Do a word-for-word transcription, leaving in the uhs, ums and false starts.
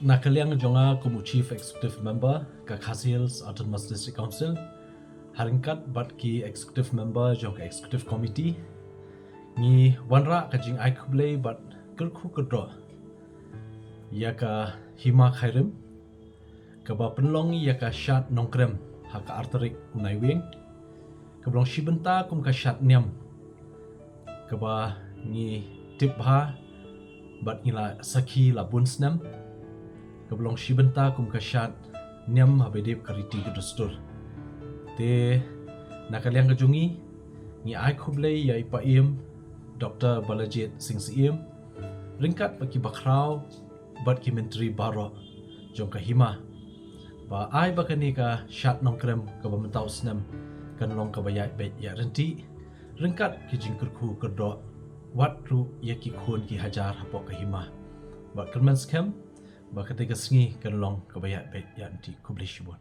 Na ka liang jong nga kum u Chief Executive Member ka Khasi Hills Autonomous District Council, ha ryngkat bad ki Executive Member jong ka Executive Committee, ngi wanrah ka jingai khublei bad kyrkhu kyrdoh ïa ka Hima Khyrim, kaba pynlong ïa ka Shad Nongkrem ha ka ar tarik u Naiwieng, kaba long shi bynta kum ka shad niam, kaba ngi tip bha bad ngi la sakhi la bun snem, kaba long shi bynta kum ka shad niam haba ïadei bad ka riti ka dustur. Te na ka liang ka jong ngi, ngi ai khublei ïa i Paiem Doctor Balajied Singh Syiem, ryngkat bad ki bakhraw bad ki myntri baroh jong ka Hima, ba ai ba kane ka Shad Nongkrem kaba mynta u snem kan long kaba ïaid beit ïaid ryntih, ryngkat ki jingkyrkhu kyrdoh wat ruh ïa ki khun ki hajar hapoh ka Hima. Bad kyrmen skhem ba katei ka sngi kan long kaba ïaid beit ïaid ryntih. Khublei shibun.